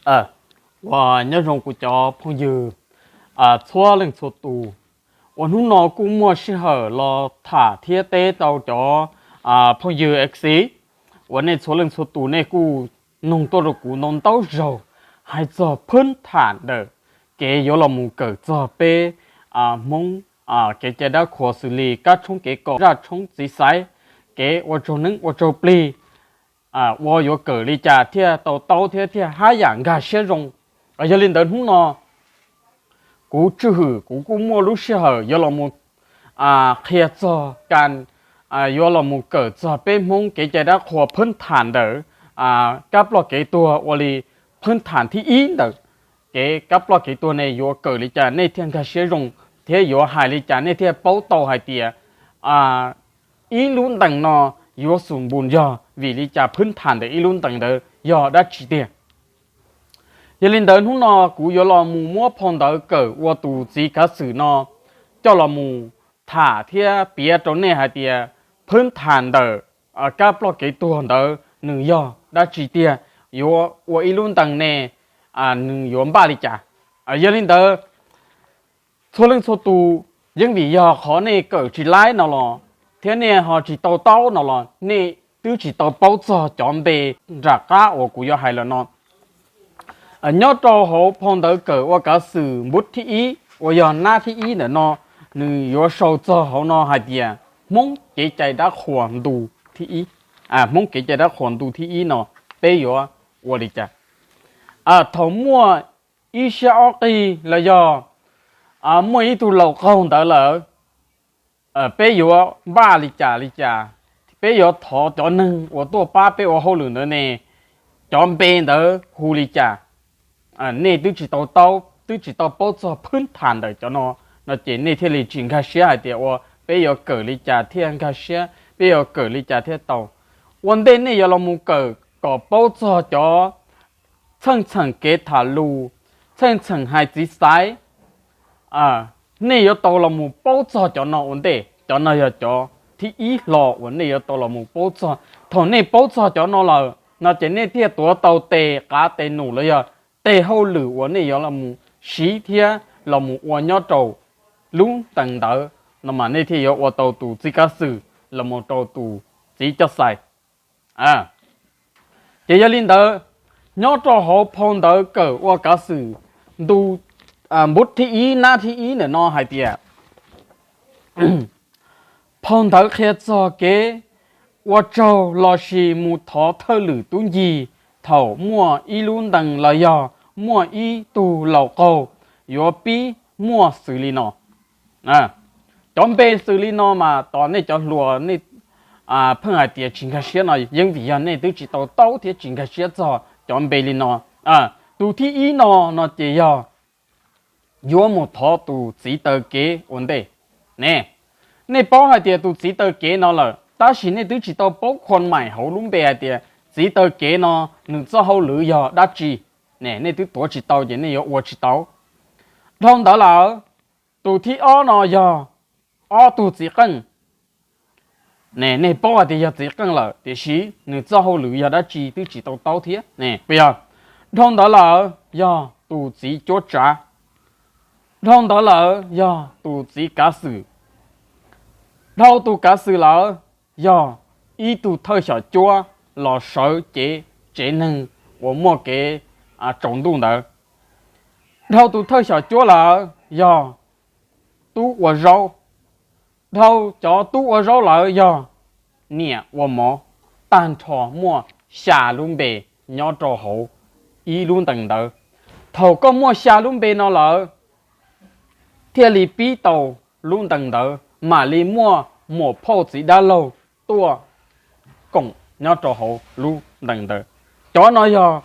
Uas nyob zoo kuv cov phooj ywg txhua leej txhua tus, uas hnub no kuj muaj sij hawm los tham thiab teb rau cov phooj ywg X C uas nej txhua leej txhua tus nej kuj nug tuaj rau kuv ntau ntau zaug hais txog phwb tham ntawm kev yuav los mus kawm txog peb Hmoob kev cai dab qhuas xws li kab tshoob kev kos, zaj tshoob txiv xaiv, kev ua tsaug neeb ua tsaug plig, uas yuav kawm li cas thiaj tau taub thiab thiaj haj yam nkag siab zoo. Yog li ntawd hnub no kuv Tswj Hwm kuv kuj muaj lub sij hawm yuav los mus qhia txog ka, yuav los mus kawm txog peb Hmoob kev cai dab qhuas phwb tham ntawm kab ploj kev tuag ua li phwb tham thib ib ntawm kev kab ploj kev tuag ne yuav kawm li cas nej thiaj nkag siab zoo thiab yuav hais li cas nej thiaj paub tau hais tias ib lub ntees no yuav xum npus yog vim li cas, phwb tham ntawm ib lub ntees ntawd yog dab tsi tiag. Yog li ntawd hnub no kuv yuav los mus muab phau ntawv kawm ua tus txiv kav xwm no coj los mus tham thiab piav rau nej hais tias phwb tham ntawm kab ploj kev tuag ntawd nws yog dab tsi tiag, yuav ua ib lub ntees ne nws yuav npaj li cas. Yog li ntawd txhua leej txhua tus, yeej vim yog qhov nej kawm tsis laib no los thiab nej ho tsis tau taub no los nej twb tsis tau paub txog cov npe nram qab uas kuv yuav hais lawm no. Nyob rau hauv phau ntawv kawm ua kav xwm npub thib ib uas yog nab thib ib ntawm no, nws yuav sau txog hauv no hais tias Hmoob kev cai dab qhuas ntu thib ib. Hmoob kev cai dab qhuas ntu thib ib no peb yuav ua li cas? Thaum muaj ib siab ob qig los yog muaj ib tug laus qaug ntawd lawm, peb yuav npaj li cas li cas, peb yuav thov cov neeg uas tuaj pab peb ua hauj lwm ntawd ne, cov npe ntawd hu li cas? Nej twb tsis tau taub, twb tsis tau paub txog phwb tham ntawm cov no, no ces nej thiaj li tsis nkag siab hais tias ua peb yuav kawm li cas thiaj nkag siab, peb yuav kawm li cas thiaj tau. Ua ntej nej yuav los mus kawm kom paub txog cov txheej txheem kev tham lus, txheej txheem hais txiv xaiv, nej yuav tau los mus paub txog cov no ua ntej. Cov no yog cov thib ib hlo uas nej yuav tau los mus paub txog. Thaum nej paub txog cov no lawm no ces nej thiaj tuav tau tes qav tes num los yog tes hauj lwm uas nej yuav los mus siv thiab los mus ua nyob rau lub ntees ntawd no mas nej thiaj yuav ua tau tus txiv kav xwm los mus rau tus txiv coj xais. Ces yog li ntawd, nyob rau hauv phau ntawv kawm ua kav xwm ntu npub thib ib nab thib ib ntawm no hais tias, phau ntawv qhia txog kev ua tsaug lossis mus thov thawj lwm tub ncig thaum muaj ib lub ntees los yog muaj ib tug laus qaug, yuav pib muaj xws li no. Cov npe xws li no mas tos nej cov hluas nej pheej hais tias tsis nkag siab no yeej vim yog nej twb tsis tau taub thiab tsis nkag siab txog cov npe li no. Tus thib ib no no ces yog yuav mus thov tus txiv taw kev ua ntej ne. Nej paub hais tias tus txiv taw kev no lawm tab sis nej twb tsis tau paub khuam maim hauv lub npe hais tias txiv taw kev no nws txoj hauj lwm yog dab tsi ne, nej twb tuav tsis tau ces nej yuav ua tsis tau. Dhau ntawd lawm, tus thib ob no yog ob tug txiv qeej ne, nej paub hais tias yog txiv qeej lawm tiam sis nws txoj hauj lwm yog dab tsi twb tsis tau taub thiab ne, puas yog? Dhau ntawd lawm yog tus txiv cuab tsav. Dhau ntawd lawm yog tus txiv kav xwm. Dhau tus kav xwm lawm yog ib tug thawj xyom cuab los sawv cev tsev neeg uas muaj kev tsaus ntuj ntawd. Dhau tus thawj xyom cuab lawm yog tub ua zaub. Dhau cov tub ua zaub lawm yog niam ua mov. Tag nrho muaj xya lub npe nyob rau hauv ib lub ntees ntawd. Thaum koj muaj xya lub npe no lawm, thiaj li pib tau lub ntees ntawd mam li muaj muam phauj txiv dab laug tuaj koom nyob rau hauv lub ntees ntawd. Cov no yog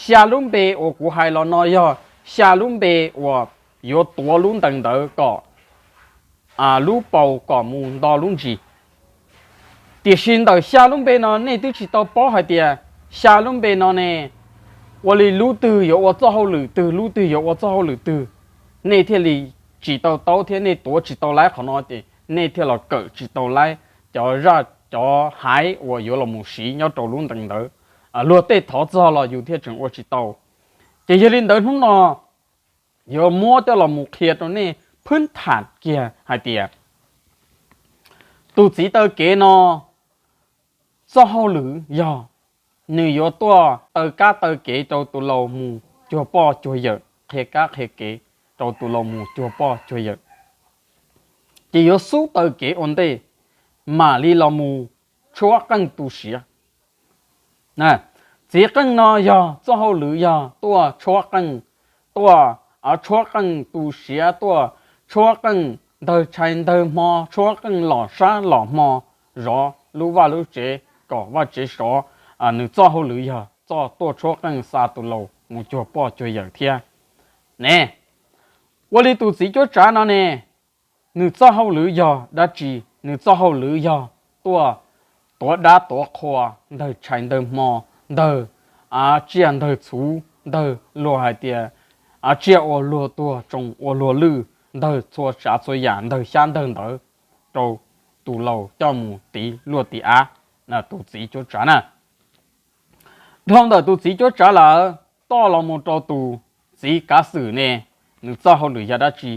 xya lub npe uas kuv hais los no yog xya lub npe uas yuav tuav lub ntees ntawd kom lub paus kom mus nto lub ntsis. Tiam sis ntawm xya lub npe no nej twb tsis tau paub hais tias xya lub npe no ne ua li lub twg yuav ua txoj hauj lwm twg, lub twg yuav ua txoj hauj lwm twg. Nej thiaj li tsis tau taub thiab nej tuav tsis tau laib qhov no ces nej thiaj los kawm tsis tau laib cov zaj cov haiv uas yuav los mus siv nyob rau lub ntees ntawd. Luag tej thov txog los yus thiaj tseem ua tsis tau. Ces yog li ntawd hnub no yuav muab coj los mus qhia rau nej phwb tham kiag hais tias tus txiv taw kev no txoj hauj lwm yog nws yuav tuaj taw kab taw kev rau tus laus mus cuag poj cuag yawm, qhia kab qhia kev rau tus laus mus cuag poj cuag yawm. Ces yuav xub taw kev ua ntej, mam li los mus tshuab qeej tu siav. Txiv qeej no yog txoj hauj lwm yog tuaj tshuab qeej, tuaj tshuab qeej tu siav, tuaj tshuab qeej ntawg tshais ntawg hmo, tshuab qeej los sab los hmo, zov lub vaj lub tsev kom vaj tsev sov. Nws txoj hauj lwm yog txoj tuaj tshuab qeej xa tus laus mus cuag poj cuag yawm thiab ne. Ua li tus txiv cuab tsav no ne, nws txoj hauj lwm yog dab tsi? Nws txoj hauj lwm yog tuaj tuav dab tuav qhua ntawg tshais ntawg hmo, ntawg tsiaj ntawg txhuv, ntawg luag hais tias tsiaj ua luag tuag, tsoos ua luag lwj, ntawg txhua tsav txhua yam, ntawg xyab ntawg ntawv rau tus laus coj mus tiv luaj tiv av. Tus txiv cuab tsav na, dhau ntawm tus txiv cuab tsav lawm toj los mus rau tus txiv kav xwm ne, nws txoj hauj lwm yog dab tsi?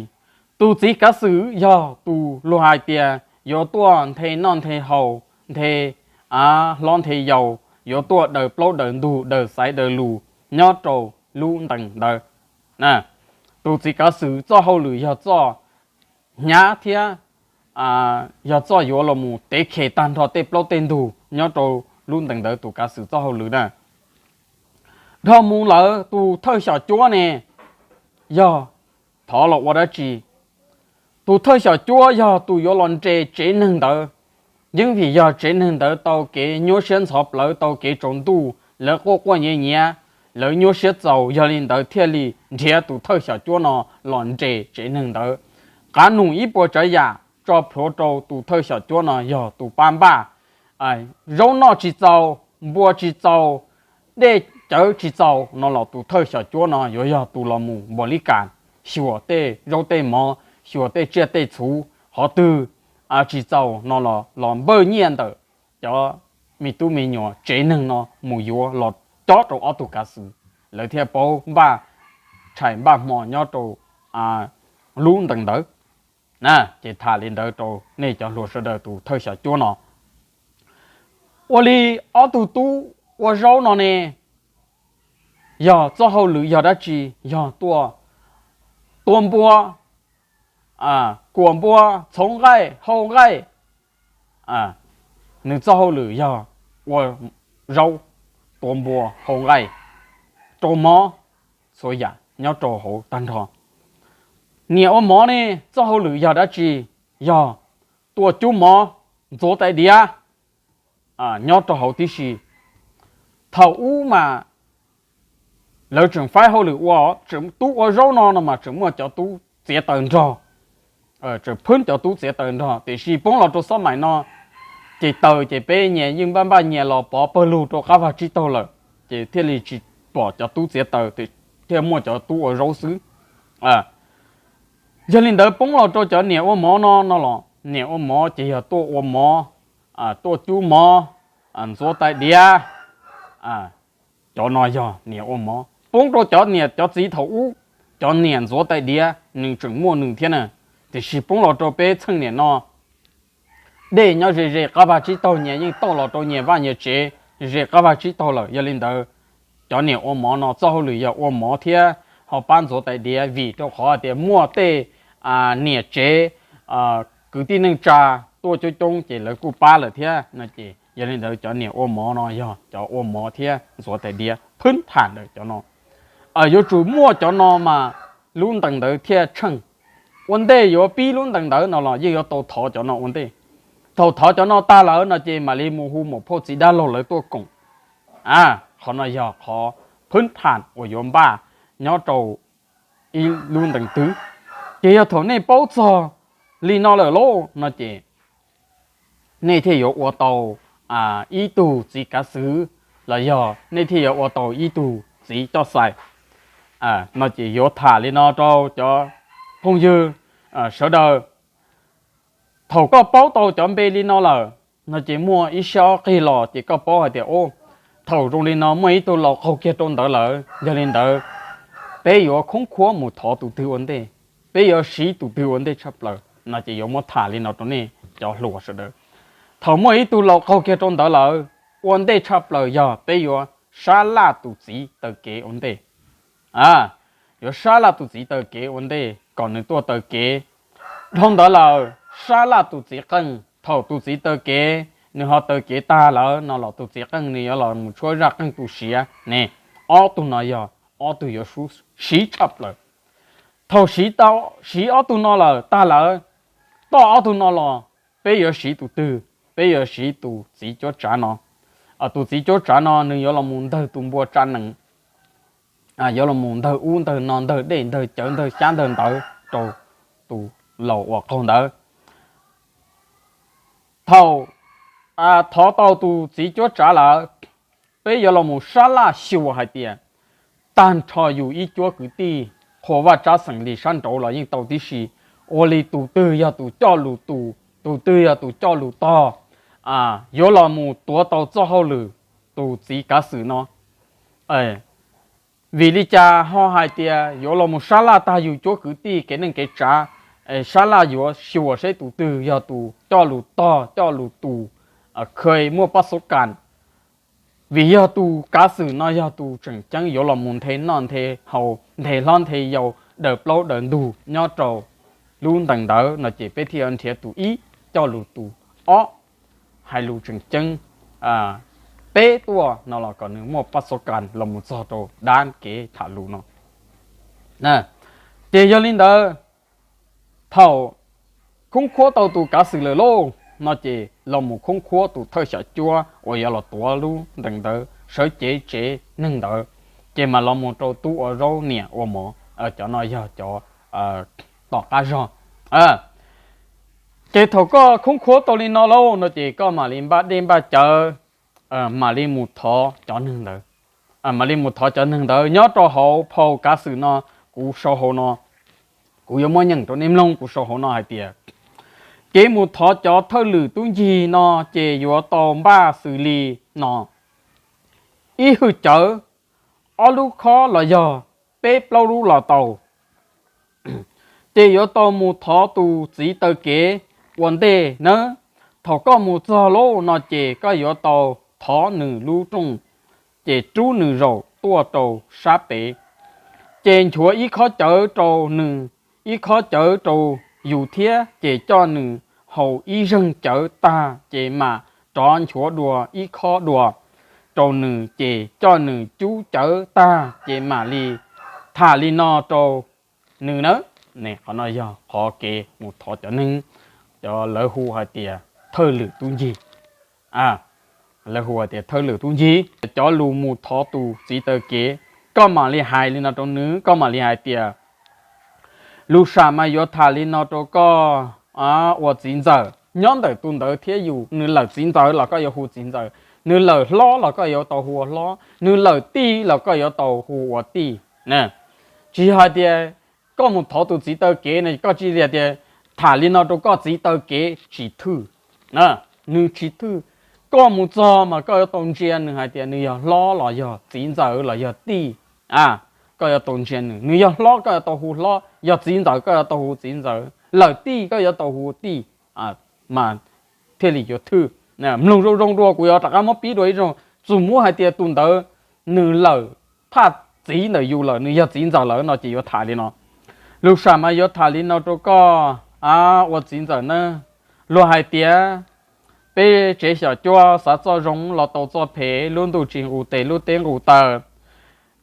Tus txiv kav xwm yog tus luag hais tias yuav tuaj nthe noj nthe haus, nthe av hlob nthe yau, yuav tuaj daws plaub daws ntug, daws xaiv daws lus nyob rau lub ntees ntawd. Tus txiv kav xwm txoj hauj lwm yog txoj hnyav thiab yog txoj yuav los mus tev khe tag nrho tej plaub tej ntug nyob rau lub ntees ntawd, tus kav xwm txoj hauj lwm na. Dhau mus lawm tus thawj xyom cuab ne, yog thov los ua dab tsi? Tus thawj xyom cuab yog tus yuav los nres tsev neeg ntawd. Yeeb vim yog tsev neeg ntawd tau kev nyuaj siab ntxhov plawv, tau kev tsaus ntuj, lawv quaj quaj nyiav nyiav, lawv nyuaj siab txaus, yog li ntawd thiaj li nrhiav tus thawj xyom cuab no los nres tsev neeg ntawd. Qav num ib puas tsav yam tso plhuav rau tus thawj xyom cuab no yog tus pab npaj. Zaub noj tsis txaus, npua tsis txaus, dej cawv tsis txaus no los tus thawj xyom cuab no yuav yog tus los mus npaum li cas xyuas tej zaub tej mov, xyuas tej tsiaj tej txhuv, qhov twg tsis txaus no los los npawj nyiaj ntawm cov me tub me nyuam tsev neeg no mus yuav los cob rau ob tug kav xwm, lawv thiaj paub npaj tshais npaj hmo nyob rau lub ntees ntawd. Ces tham li ntawd rau nej cov hluas sawv daws, tus thawj xyom cuab no. Ua li ob tug tub ua zaub no ne, yog txoj hauj lwm yog dab tsi? Yog tuaj tua npua, kuam npua, txhoov nqaij, hau nqaij. Nws txoj hauj lwm yog ua zaub, tua npua, hau nqaij, rau mov, txhua yam nyob rau hauv tag nrho. Niam ua mov ne, txoj hauj lwm yog dab tsi? Yog tuaj cub mov, ntxuav tais diav nyob rau hauv tib si. Thaum ub mas lawv tseem faib hauj lwm ua, tseem tub ua zaub no no mas tseem muaj cov tub txiav taws nrog, tseem phwb cov tub txiav taws nrog, tiam sis poob los rau xab mais no ces taws ces peb nyias yeej npaj npaj nyias los pov pawg lug rau qab vag tsib taug lawm, ces thiaj li tsis pom cov tub txiav taws, thiaj muaj cov tub ua zaub xwb. Yog li ntawd poob los rau cov niam ua mov no no los niam ua mov ces yog tuaj ua mov, tuaj cub mov, ntxuav tais diav. Cov no yog niam ua mov. Poob rau cov niam cov txiv thaum ub, cov niam ntxuav tais diav nws tseem muaj nws thiab na, tiam sis poob los rau peb txheej niam no, dej nyob ze ze qab vag tsib taug, nyias yeej tauj los rau nyias vaj nyias tsev ze qab vag tsib taug lawm. Yog li ntawd cov niam ua mov no txoj hauj lwm yog ua mov thiab ho pab ntxuav tais diav, vim rau qhov hais tias muaj tej niam tsev kwv tij neej tsa tuaj coob coob ces lawv kuj pab lawm thiab no ces yog li ntawd cov niam ua mov no yog cov ua mov thiab ntxuav tais diav phwb tham ntawm cov no. Yuav tsum muaj cov no mas lub ntees ntawd thiaj tsheej. Ua ntej yuav pib lub ntees ntawd no los yeej yuav tau thov cov no ua ntej. Thaum thov cov no tag lawm no ces mam li mus hu maum phauj txiv dab laug lawv tuaj koom. Qhov no yog qhov phwb tham uas yuav npaj nyob rau ib lub ntees twg. Ces yog thaum nej paub txog li no lawm lauj no ces nej thiaj yuav ua tau ib tug txiv kav xwv, los yog nej thiaj yuav ua tau ib tug txiv coj xais. No ces yuav tham li no rau cov phooj ywg sawv daws. Thaum koj paub tau cov npe li no lawm no ces muaj ib sab ob qig los ces koj paub hais tias, thaum zoo li no muaj ib tug laus qaug kiag rau ntawd lawm, yog li ntawd peb yuav khoob khuab mus thov tus twg ua ntej, peb yuav siv tus twg ua ntej tshaj plaws no ces yuav muab tham li no rau nej cov hluas sawv daws. Thaum muaj ib tug laus qaug kiag rau ntawd lawm, ua ntej tshaj plaws yog peb yuav sab laj tus txiv taw kev ua ntej. Yuav sab laj tus txiv taw kev ua ntej kom nws tuaj taw kev. Dhau ntawd lawm sab laj tus txiv qeej, thaum tus txiv taw kev, nws ho taw kev tag lawm no los tus txiv qeej nws yuav los mus tshuab zaj qeej tu siav ne. Ob tug no yog ob tug yuav siv tshaj plaws. Thaum siv tau, siv ob tug no lawm tag lawm, toj ob tug no los, peb yuav siv tus twg? Peb yuav siv tus txiv cuab tsav no. Tus txiv cuab tsav no nws yuav los mus ntawg tus npua tsa nees, yuav los mus ntawg ub ntawg no, ntawg dej ntawg cawv ntawg xyab ntawg ntawv rau tus laus uas qaug ntawd. Thaum thov tau tus txiv cuab tsav lawm, peb yuav los mus sab laj xyuas hais tias tag nrho yus ib cuab kwv tij qhua vaj tsab xeem li sab nraud los yeej tau tib si, ua li tus twg yog tus coj lus tus, tus twg yog tus coj lus tog, yuav los mus tuav tau txoj hauj lwm tus txiv kav xwm no. Vim li cas ho hais tias yuav los mus sab laj tag yus cuab kwv tij kev neej kev tsav? Sab laj yuav xyuas seb tus twg yog tus coj lus tog coj lus tus, kheev muaj pab xub kas. Vim yog tus kav xwm no yog tus tseem ceeb yuav los mus nthe noj nthe haus nthe hlob nthe yau daws plaub daws ntug nyob rau lub ntees ntawd no ces peb thiaj yuav nrhiav tus ib coj lus tus ob hais lus tseem ceeb, peb tuaj no los kom nws muaj pab xub kas los mus txog rau dab kev tham lus no. Ces yog li ntawd, thaum khoob khuab tau tus kav xwm lawm lauj no ces los mus khoob khuab tus thawj xyom cuab uas yuav los tuav lub ntees ntawd sawv cev tsev neeg ntawd, ces mas los mus rau tub ua zaub niam ua mov, cov no yog cov tom qab zog. Ces thaum koj khoob khuab tau li no lauj no ces koj mam li npaj dej npaj cawv, mam li mus thov cov neeg ntawd. Mam li mus thov cov neeg ntawd nyob rau hauv phau kav xwm no, kuv sau hauv no, kuv yuav muab nyeem rau nej mloog, kuv sau hauv no hais tias, kev mus thov cov thawj lwm tub ncig no ces yuav tau npaj xws li no: ib hwj cawv, ob lub khob los yog peb plaub lub los tau. Ces yuav tau mus thov tus txiv taw kev ua ntej nawb. Thaum koj mus txog lauj no ces koj yuav tau thov nws lub rooj, ces rub nws zaum tuaj rau sab pem, ces nchuav ib khob cawv rau nws, ib khob cawv rau yus thiab, ces coj nws haus ib zeeg cawv tag ces mam rov nchuav dua ib khob dua rau nws, ces coj nws cub cawv tag ces mam li tham li no rau nws nawb. Qhov no yog qhov kev mus thov cov neeg, cov lawv hu hais tias thawj lwm tub ncig. Lawv hu hais tias thawj lwm tub ncig. Cov lus mus thov tus txiv taw kev, koj mam li hais li no rau nws, koj mam li hais tias, lus sam mas yuav tham li no rau koj ua txiv ntxawm. Nyob ntawm tus ntawd thiab yus, nws lawm txiv ntxawm los koj yuav hu txiv ntxawm, nws lawm hlob los koj yuav tau hu ua hlob, nws lawm tij los koj yuav tau hu ua tij. Tsis yog hais tias koj mus thov tus txiv taw kev no koj tsis li hais tias tham li no rau koj txiv taw kev, tsis thwj. Nws tsis thwj. Koj mus txog mas koj yuav tau ntsia nws hais tias nws yog hlob los yog txiv ntxawm los yog tij. Koj yuav tau ntsia nws, nws yog hlob koj yuav tau hu hlob, yog txiv ntxawm koj yuav tau hu txiv ntxawm, lawm tij koj yuav tau hu tij, mas thiaj li yuav thwj. Mloog zoo zoo dua, kuv yuav rov qab muab pib dua ib zaug. Txuas muab hais tias tus ntawd nws lawm thaj txiv ntawm yus lawm, nws yog txiv ntxawm lawm no ces yuav tham li no. Lus sam mas yuav tham li no rau koj ua txiv ntxawm nawb. Luag hais tias peb tsev xyom cuab xav txoj zoo los tau txoj phem, lub ntuj tsis nqus tes lub teb nqus taw.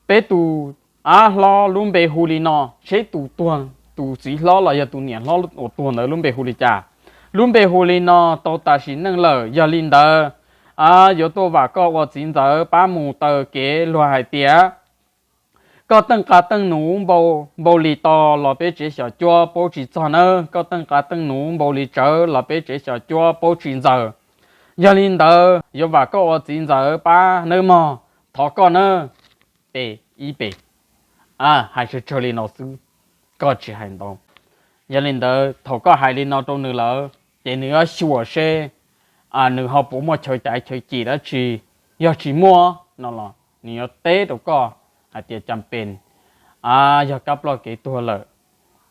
Peb tus av hlob lub npe hu li no, seb tus tuag, tus txiv hlob los yog tus niam hlob uas tuag ntawd lub npe hu li cas? Lub npe hu li no tau tas sim neej lawm. Yog li ntawd, yuav tuaj vam koj ua txiv ntxawm pab mus taw kev. Luag hais tias koj teej qas teej nus npau li to los peb tsev xyom cuab paub tsis txog nawb, koj teej qas teej nus npau li tsawv los peb tsev xyom cuab paub tsis ntxaws. Yog li ntawd yuav vam koj ua txiv ntxawm pab nawb mog, thov koj nawb. Pe, ib pe. Hais tsawg tsawg li no xwb, koj tsis hais ntau. Yog li ntawd thaum koj hais li no rau nws lawm, ces nws yuav xyuas seb nws ho puas muaj chaw caiv chaw cim dab tsi. Yog tsis muaj no los nws yuav teb rau koj hais tias cas pes yog kab ploj kev tuag lawm.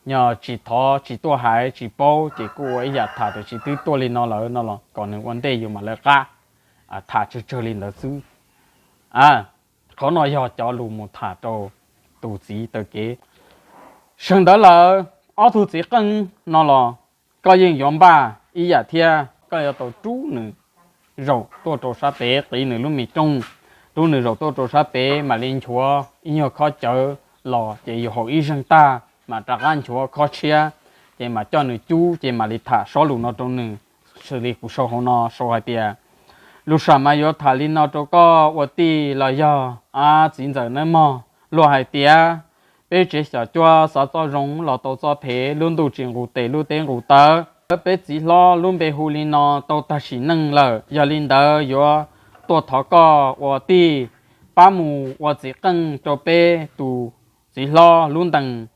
Yog tsis thov, tsis tuaj hais, tsis paub ces kuj ua ib yam tham, tiam sis twb tuaj li no lawm no los kom nws ua ntej yus mam lawv qab tham tsawg tsawg li ntawd xwb. Qhov no yog cov lus mus tham rau tus txiv taw kev. Sawv ntawd lawm, ob tug txiv qeej no los koj yeej yuav npaj ib yam thiab, koj yuav tau rub nws zaum tuaj rau sab pem, qiv nws lub me rooj, rub nws zaum tuaj rau sab pem mam li nchuav ib nyuag khob cawv los ces yus haus ib zeeg tag mam rov qab nchuav khob tshiab, ces mam coj nws cub ces mam li tham sob lus no rau nws. Xws li kuv sau hauv no sau hais tias, lus sam mas yuav tham li no rau koj ua tij los yog txiv ntxawm nawb mog. Luag hais tias, peb tsev xyom cuab xav txoj zoo los tau txoj phem, lub ntuj tsis nqus tes lub teb nqus taw. Peb txiv hlob lub npe hu li no tau tag sim neej lawm, yog li ntawd yuav tuaj thov koj ua tij pab mus ua txiv qeej rau peb tus txiv hlob lub ntees.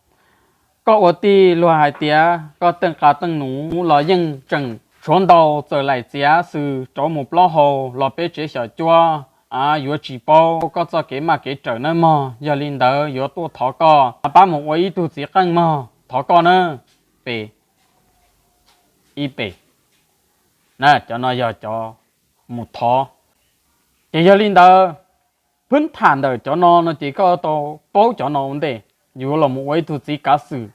Koj ua tij luag hais tias koj teej qa teej num los yeej tseem tshuav ntau, txawm laim txiav xwm rauv mus plaub hau los peb tsev xyom cuab yuav tsis paub koj txoj kev maj kev rawm nawb mog. Yog li ntawd yuav tuaj thov koj pab mus ua ib tug txiv qeej mog, thov koj nawb. Pem, ib pem. Cov no yog cov mus thov. Ces yog li ntawd, phwb tham ntawm cov no no ces koj tau paub cov no ua ntej. Yuav los mus ua ib tug txiv kav xwm,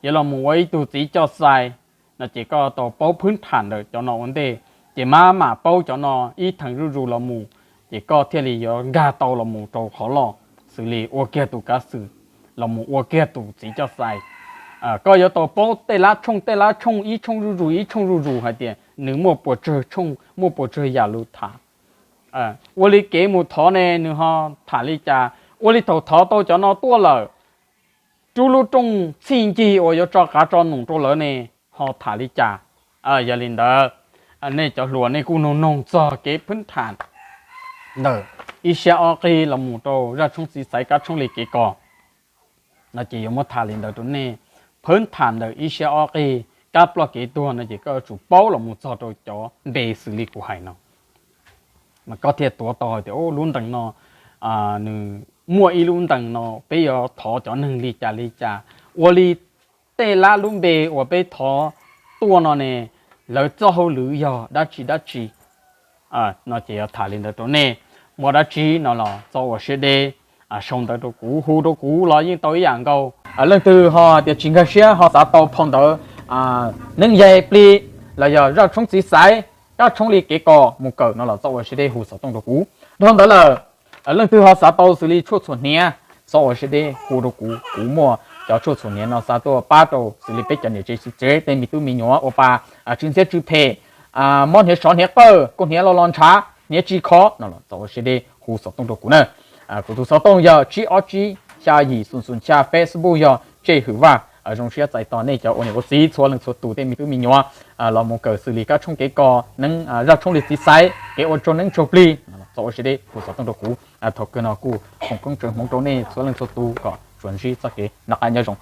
yuav los mus ua ib tug txiv coj xais no ces koj tau paub phwb tham ntawm cov no ua ntej, ces mam mam paub cov no ib theem zuj zus los mus, ces koj thiaj li yuav nkag tau los mus rau qhov loj, xws li ua kiag tus kav xwm, los mus ua kiag tus txiv coj xais. Koj yuav tau paub tej lab tshooj tej lab tshooj, ib tshooj zuj zus ib tshooj zuj zus hais tias nws muaj puas tsawg tshooj, muaj puas tsawg yam lus tham. Ua li kev mus thov ne nws ho tham li cas, ua li thaum thov tau cov no tuaj lawm, rub lub rooj txhij ncig uas yuav tso qav tso num rau lawv ne ho tham li cas. Yog li ntawd, nej cov hluas nej kuj noog noog txog kev phwb tham ntawm ib siab ob qig los mus rau zaj tshoob txiv xaiv kab tshoob li kev kos no ces yuav muab tham li ntawd rau nej. Phwb tham ntawm ib siab ob qig kab ploj kev tuag no ces koj yuav tsum paub los mus txog rau cov npe xws li kuv hais no, mas koj thiaj tuav tau hais tias lub ntees no nws muaj ib lub ntees no peb yuav thov cov neeg li cas li cas, ua li tej lab lub npe uas peb thov tuaj no ne, lawv txoj hauj lwm yog dab tsi dab tsi no ces yuav tham li ntawd rau nej. Muaj dab tsi no los txhob ua siab deb, sau ntawv rau kuv, hu rau kuv los yeej tau ib yam nkaus. Leej twg ho tias tsis nkag siab ho xav tau phau ntawv neeb yaig plig los yog zaj tshoob txiv xaiv kab tshoob li kev kos mus kawm no los txhob ua siab deb hu xov tooj rau kuv. Dhau ntawd lawm, leej twg ho xav tau xws li tshuaj txhuam hniav, txhob ua siab deb hu rau kuv, kuv muaj cov tshuaj txhuam hniav no xa tuaj pab rau xws li peb cov niam tsev txiv tsev tej me tub me nyuam ua pa tsw ntxhiab tsw phem, mob hniav sov hniav qawj, kaus hniav los los ntshav, hniav tsis khov no los txhob ua siab deb hu xov tooj rau kuv na. Kuv tus xov tooj yog tsib ob tsib xya yim xoom xoom xya, Facebook yog Tsej Hwm Vaj. Zoo siab txais tos nej cov ua niam ua txiv txhua leej txhua tus tej me tub me nyuam los mus kawm xws li kab tshoob kev kos, neeb zaj tshoob li txiv xaiv, kev ua tsaug neeb tsaug plig, txhob ua siab deb hu xov tooj rau kuv. Thaum kawg no kuj foom koob tsaws hmoov rau nej txhua leej txhua tus kom tsuas ntsib txoj kev noj qab nyob zoo.